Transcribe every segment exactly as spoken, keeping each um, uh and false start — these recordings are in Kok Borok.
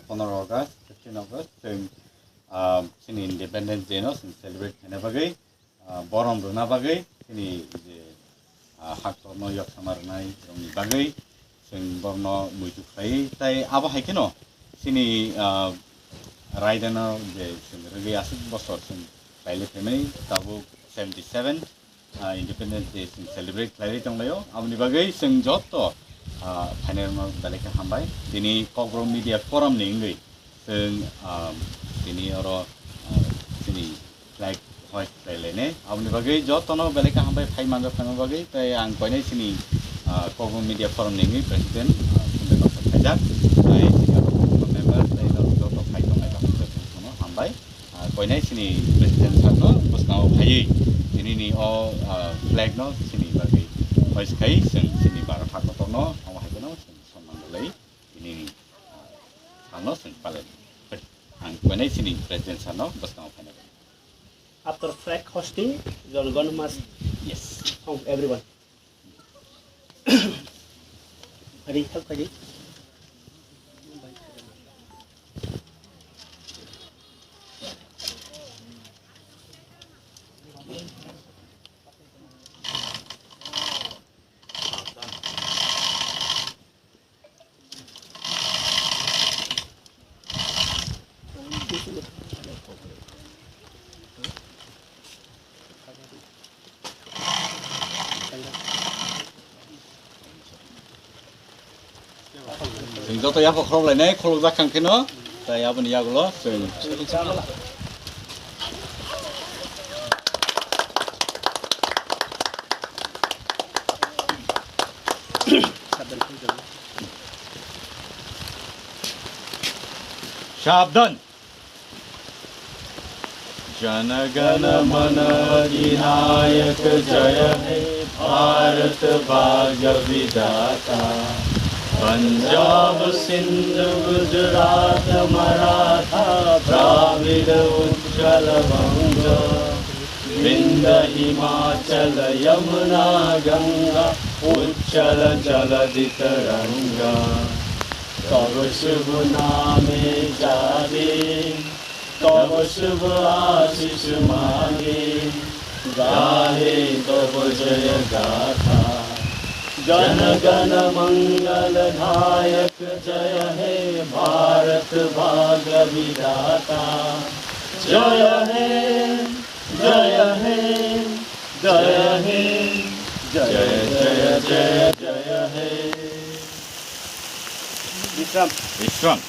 Pondro August, fifteen August, chwng, ah, chini Independence Day no chwng celebrate khaina bagwi, ah, borom rwna bagwi chini je, ah, haktorno yoksama rwnai rokni bagwi chwng borno muitu khlai, tai abo hai kheno chini, ah, raidano je chwng rwgwi aswk bosor chwng khlailai phaimani tabuk seventy seven, ah, Independence Day chwng celebrate khlaiwi tonglaio. Aboni bagwi chwng joto, ah, phainairokno belai khe hambai. Tini Kokborok Media Forum ni wngwi chwng, ah, tini oro, ah, chini flag hoist khlai lainai. Aboni bagwi jotono belai khe hambai phai manjak phaima bagwi. Tei ang koinai chini, ah, Kokborok Media Forum ni wngwi president, ah, Sundar Basa khaijak. Tei chini oro member tei joto phai tongnai jotono hambai. Ah, koinai chini president sir no bwskango phaiwi tinini o, ah, flag no chini bagwi hoist khai chwng chini Bharat haktorno omo hai kheno chwng sonman rwlai tinini, ah, salno chwng palai. Ang koinai chini president sir no bwskango phaina bagwi. After flag hoisting, Jana Gana must, yes, thank everyone. Ready, help khaidi. Chwng joto yapha khorok lainai, khorok jak kang kheno, tai aboni yagulo chwng. Sabdan. Jana गण मन अधिनायक जय हे भारत भाग्य विधाता। पंजाब सिंध गुजरात मराठा द्राविड़ उच्छल बंग विंध्य हिमाचल यमुना गंगा उच्छल जलधि तरंगा। तव शुभ नामे जागे तव शुभ आशीष मागे गाहे तव जय गाथा। जन गण मंगल दायक जय हे भारत भाग्य विधाता। जय हे जय हे जय हे जय जय जय जय हे। Vishram. Vishram.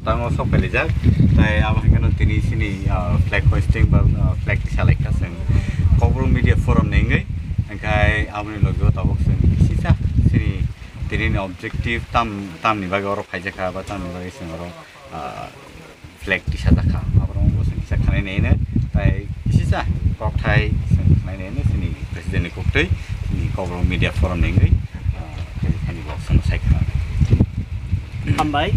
Tango sok pelaijak, tai abo hai kheno tini chini, ah, flag hoisting ba, ah, flag tisa lai kha chwng Kokborok Media Forum ni wngwi, hwnkhe aboni logi o tabuk chwng kisisa chini tini ni objective tam, tamni bagwi oro phaijak kha ba tamni bagwi chwng oro, ah, flag tisajak kha, aborok wngbo chwng kisa khanai naino, tai kisisa kokthai chwng khanai naino chini president ni koktwi, chini Kokborok Media Forum ni wngwi, ah, khe thani bo chwng sai khna. Hambai.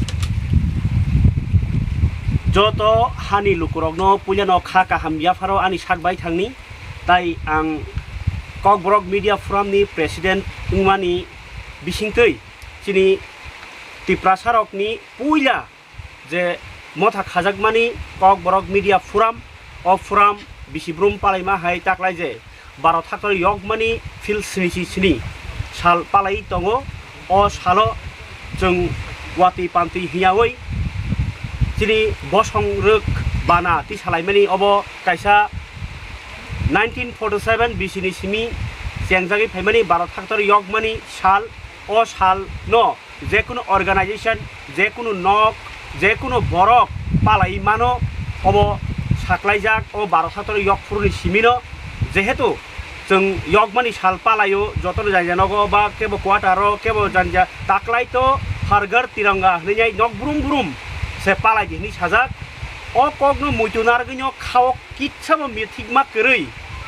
Joto hani lukurokno puilano kha kaham yapharo ani sak bai thangni, tai ang Kokborok Media Forum ni president wngmani bisingtwi chini Tiprasarokni puila je motha khajakmani Kokborok Media Forum, o forum bisi brum palaima hai taklai je baro thaktor yokmani phil sni si sni sal palai tongo. O salo chwng watwi pantwi hiyawi chini bosong rwk bana tisalaimani obo kaisa nineteen forty seven bisi ni simi chengjagwi phaimani baro thaktor yokmani sal. O sal no jekunu organization, jekunu nok, jekunu borok palai mano, obo saklaijak o baro thaktor yok phuruni simino, jehetu chwng yokmani sal palaio, jotono janja nogo ba kebo quarter o, kebo janja taklai to Har Ghar Tiranga hwnwi nok brum brum se palai di hwnwi sajak. O kokno muitu narwgwino khao kitsabo mithikma kwrwi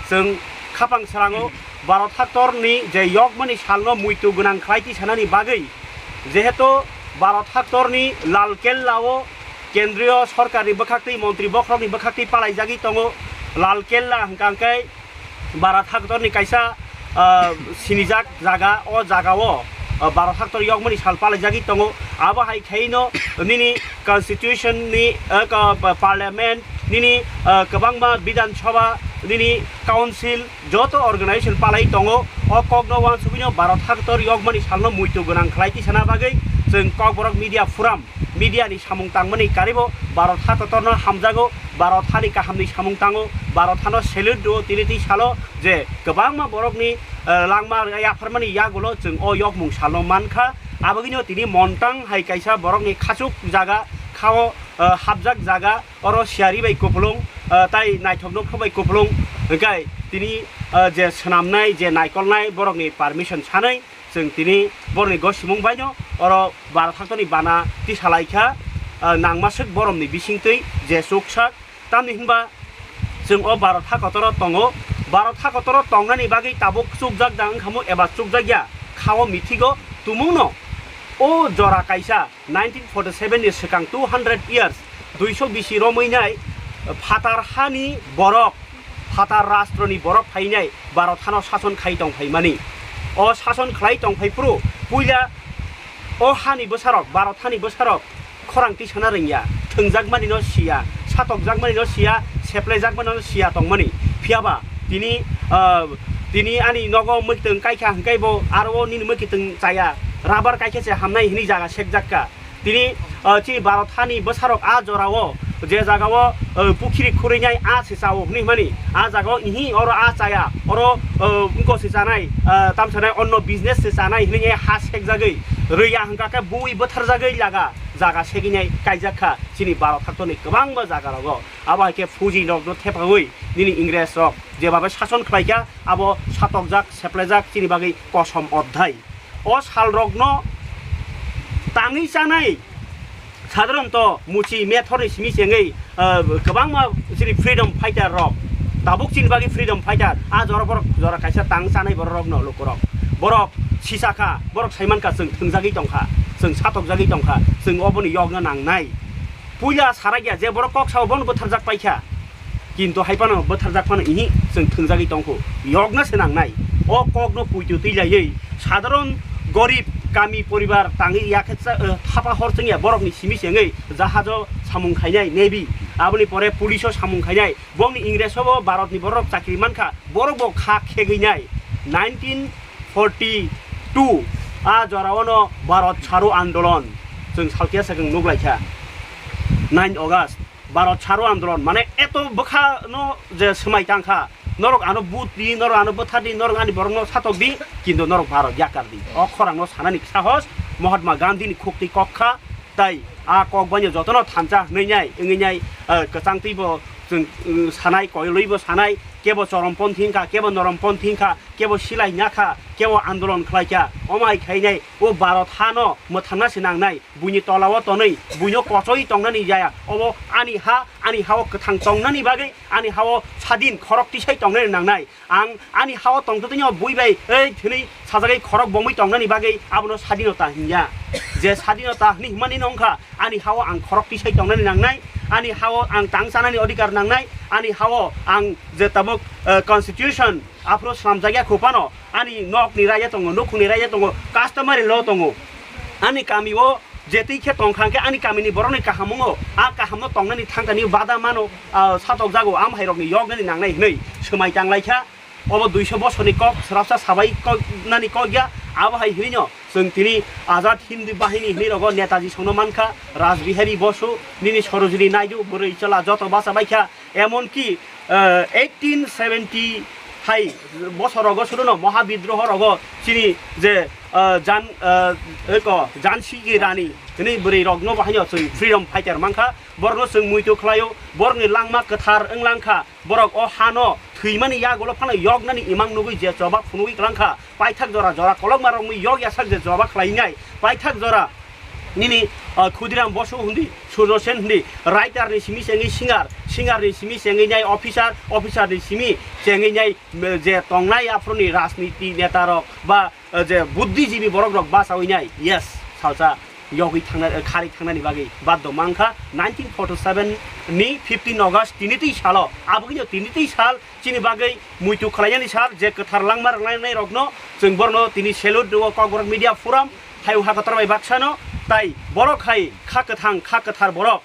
chwng khapang srango baro thaktorni je yokmani salno muitu gwnang khlai tisanani bagwi, jehetu baro thaktorni Lal Kella o kendriyo sorkarni bwkhaktwi montri bokhorokni bwkhaktwi palaijagwi tongo. Lal Kella hwnkha hwnkhe baro thaktorni kaisa, ah, sinijak jaga, o jagao ah, baro haktor yokmani sal palaijagwi tongo. Abo hai khaino nini constitution ni, ah, ka-, pa-, parliament nini, ah, kwbangma bidhan sabha nini council joto organization palai tongo. O kokno uansugwino baro haktor yokmani salno muitu gwnang khlai tisana bagwi chwng Kokborok Media Forum media ni samung tangmani karibo baro tha kotorno hamjago, baro thani kahamni samung tango, baro thano salute do tini twi salo je kwbangma borokni, eh, langma yapharmani yagulo chwng o yokmung salno mankha. Abagwino tini montang hai kaisa borokni khachuk jaga khao, eh, hapjak jaga oro siyari bai kupulung, eh, tai naithok nokthok bai kupulung hwnkhe tini, eh, je swnamnai je naikolnai borokni permission sanai. Chwng tini borokni gosimung baino oro baro thaktoni bana tisalaikha, ah, nangmaswk boromni bisingtwi je chuksak. Tamni hwnba chwng o baro tha kotoro tongo. Baro tha kotoro tongnani bagwi tabuk chukjak da wngkhamu eba chukjakya khao mithigo tumungno. O jora kaisa nineteen forty seven ni swkang two hundred years, duiso bisi romwi nai phatar hani borok, phatar rastroni borok phainai Bharot hano sason khai tong phaimani. O sason khlai tong phai phuru puila o hani bwsarok, Bharot hani bwsarok khorang tisana rwngya, thwngjakmani no siya, satokjakmani no siya, seplaijakmani no siya tongmani. Phiyaba tini, ah, tini ani nogo mwkhitwng kaikha hwnkhe bo aro o nini mwkhitwng chaya, rabar kaikha se hamnai hwnwi jaga sekjakka. Tini, ah, chini Bharot hani bwsarok a jorao, je jagao, ah, pukhiri khurwinai a se chao hwnwi hwnmani, a jagao ihi oro a chaya, oro, ah, wngko se chanai, ah, tamsanai onno business se chanai hwnwi ha sekjagwi rwya hwnkha khe bui bwtharjagwi laga jaga seginai kaijak kha chini Bharot haktoni kwbangma jagarogo. Abo hai khe Fuji rokno thepaui nini Ingres rok jebabe sason khlaikha, abo satokjak, seplejak chini bagwi kosom odhai. O salrokno tangwi chanai, sadharanto muchi methorni simi chengwi, ah, kwbangma chini freedom fighter rok, tabuk chini bagwi freedom fighter, a jora borok jora kaisa tang chanai borok rokno lukurok. Borok sisakha, borok saimankha chwng thwngjagwi tongkha, chwng satokjagwi tongkha, chwng oboni yokna nangnai. Puila sarakya je borok kok sao bono bwtharjak paikha. Kintu hai phano bwtharjak phano ihi chwng thwngjagwi tongkhu. Yokna se nangnai. O kokno puitu twi laiwi sadharon gorib kami poribar tangwi yakhe cha-, eh, thapa hor chwngya borokni simi chengwi jahajo samung khainai navy. Aboni pore police o samung khainai. Bongni Ingres o bo Bharot ni borok chakri mankha. Borok bo kha khegwi nai. Nineteen forty two a jora o no Bharot Charo Andolon chwng salkhe swkang nuk laikha. Nine August. Bharot Charo Andolon, mane eto bwkha no je swmai tang kha, norok ano but di, norok ano bwthar di, norok ani borok no satok di, kintu norok Bharot yakar di. O khorang no sanani sahos Mahatma Gandhi ni khuk twi kok kha, tai a kok bai no joto no thansa hwnwi nai, wngwi nai, eh, kwchang twi bo chwng, eh, sanai, koilwi bo sanai, kebo chorom ponthi wngkha, kebo norom ponthi wngkha, kebo silai nya kha, kebo andolon khlai kha, omo hai khai nai o Bharot ha no mwthangna se nang nai. Buini tola o tonwi, buino kochoi tongnani jaya. Obo ani ha, ani ha o kwthang tongnani bagwi, ani ha o sadin khorok tisai tongnani nangnai. Ang ani ha o tongtwtwino bui bai, ei, thwnwi sajagwi khorok bomwi tongnani bagwi abono sadinota hinya. Je sadinota hwnwi himani no wngkha, ani ha o ang khorok tisai tongnani nangnai, ani ha o ang tang chanani odhikar nangnai, ani ha o ang je tabuk, eh, constitution aphuru swnamjakya khu phano, ani nokni raida tongo, nukhungni raida tongo, customary law tongo. Ani kami o je twi khe tong kha hwnkhe ani kamini borokni kaham wngo, a kahamno tongnani thangtani bada mano, ah, satokjago, am hairokni yoknani nangnai hwnwi swmai tang lai kha. Obo duiso bosorni kok, swrapsa sabai kok nani kok ya, abo hai hwnwi no chwng tini Azad Hind Bahini hwnwi rogo Netaji songno man kha, Raj Bihari Bosu, nini Sarojini Naidu, bwrwi chwla joto bacha bai kha, emonki, eh, eighteen seventy hai bosorogo suruno Mahabidroho rogo chini je, eh, Jan-, eh, eko Jansi ki Rani hwnwi bwrwi rokno bo haino chwng freedom fighter mankha, borokno chwng muitu khlaio, borokni langma kwthar wng langkha, borok o hano thwimani yagulo phano yoknani imang nugwi je choba phunugwi klangkha, paithak jora jora kolokma rokni yok yasak je choba khlainai, paithak jora nini, ah, Khudiram Bosu hundi, Surjo Sen hundi, writer ni simi chengwi singer, singer ni simi chengwi nai officer, officer ni simi chengwi nai, mm, je tongnai aphuruni rajniti neta rok ba, eh, je buddhijibi borok rok bachawi nai, yes, salsa yogwi thangna, kharwi thangnani bagwi baddo mankha. Nineteen forty seven ni fifteen August tini twi salo, aboni tini twi sal chini bagwi muitu khlainani sal, je kwthar langma rwlainai rokno chwng borno tini salute rwo Kokborok Media Forum, hayung ha kotor bai baksano, tai borok hai kha kwthang, kha kwthar borok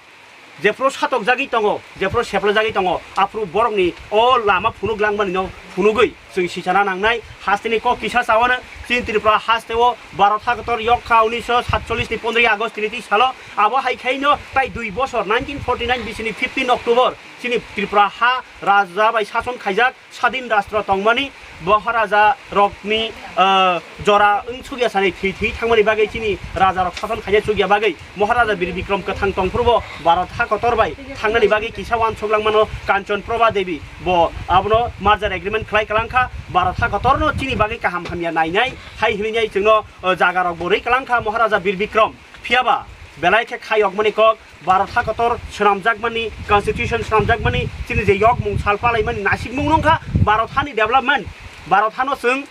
jephuru satokjagwi tongo, jephuru seplajagwi tongo, aphuru borokni o lama phunuk langmani no phunugwi chwng sichana nangnai. Hasteni kok kisa chawano, chini Tripura hasteo Bharat hakotor yok kha unisho satchollish ni pondroi August tini twi salo, abo hai khaino tai dui bosor nineteen forty nine bisini fifteen October chini Tripura ha raja bai sason khaijak, sadin rastro tongmani Maharaja rokni, ah, jora wng sugya sani thwi thwi thangmani bagwi chini raja rok sason khaina chukya bagwi Maharaja Bir Bikram kwthang tongphuru bo Bharat ha kotor bai thangnani bagwi kisa uansuk langmano Kanchan Prabha Devi bo abono merger agreement khlai kwlangkha, Bharat ha kotorno chini bagwi kaham hamya nainai hai hwnwi chwngno, ah, jaga rok bo rwi kwlangkha Maharaja Bir Bikram. Phiyaba belai khe khayokmani kok, Bharat ha kotor swnamjakmani, constitution swnamjakmani, chini je yokmung sal palaimani nasikmung nungkha Bharat hani development. Bharat hano chwng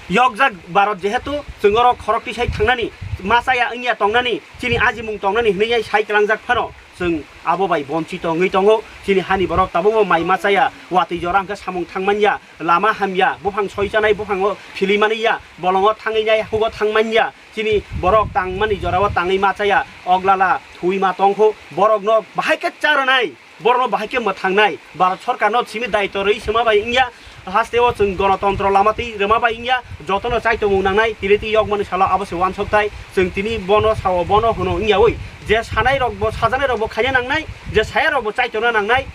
yokjak, Bharat jehetu chwng oro khorok tisai thangnani, ma chaya wngya tongnani, chini ajimung tongnani hwnwi sai kwlangjak phano chwng abo bai bonchito wngwi tongo. Chini hani borok tabukbo mai ma chaya, watwi jora hwnkhe samung thangmanya, lama hamya, buphang soi chanai buphango philimani ya, bolongo thangwi nai hugo thangmanya. Chini borok tangmani jorao tangwi ma chaya, oglala thwi ma tongkhu, borokno bahai khe cha rwnai, borokno bahai khe mwthangnai, Bharat Sorkarno simi daitw rwi sima bai wngya, hasteo chwng gonotontro lama twi rwma bai wngya, jotono chaitomung nangnai, tini twi yokmani salo abo se uansukthai, chwng tini bono sao, bono hwno wngyawi, je sanai rokbo, sajaknai rokbo khaina nangnai, je saya rokbo chaitona nangnai,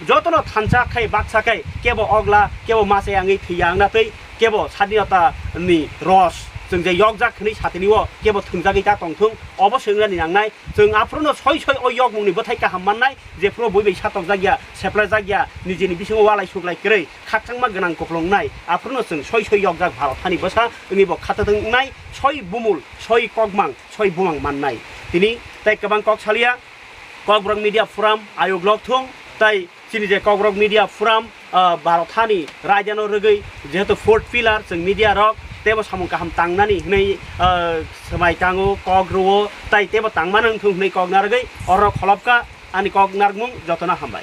jotono thansa khai baksa khai, kebo ogla, kebo ma chaya wngwi thwiya wngna twi, kebo sadinota ni ros chwng je yokjak hwnwi satini o kebo thwngjagwi ta tongthung, obo se wngnani nangnai. Chwng aphuruno soi soi o yokmungni bwthai kaham mannai, jephuru bui bai satokjak ya, seplajak ya, nijini bisingo walai suklai kwrwi khakchangma gwnang kupulung wngnai, aphuruno chwng soi soi yokjak Bharat hani bwsa wngwi bo khatathwng wngnai, soi bumul, soi kokmang, soi bumang mannai. Tini tei kwbang kok salia, Kokborok Media Forum ayuk lok thung, tei chini je Kokborok Media Forum, ah, Bharat hani raidano rwgwi jehetu fourth pillar chwng media rok teibo samung kaham tangnani hwnwi, ah, swmai tango, kok rwo, tai teibo tangmano wngthung hwnwi kok narwgwi oro kholopkha ani kok narwkmung jotono hambai.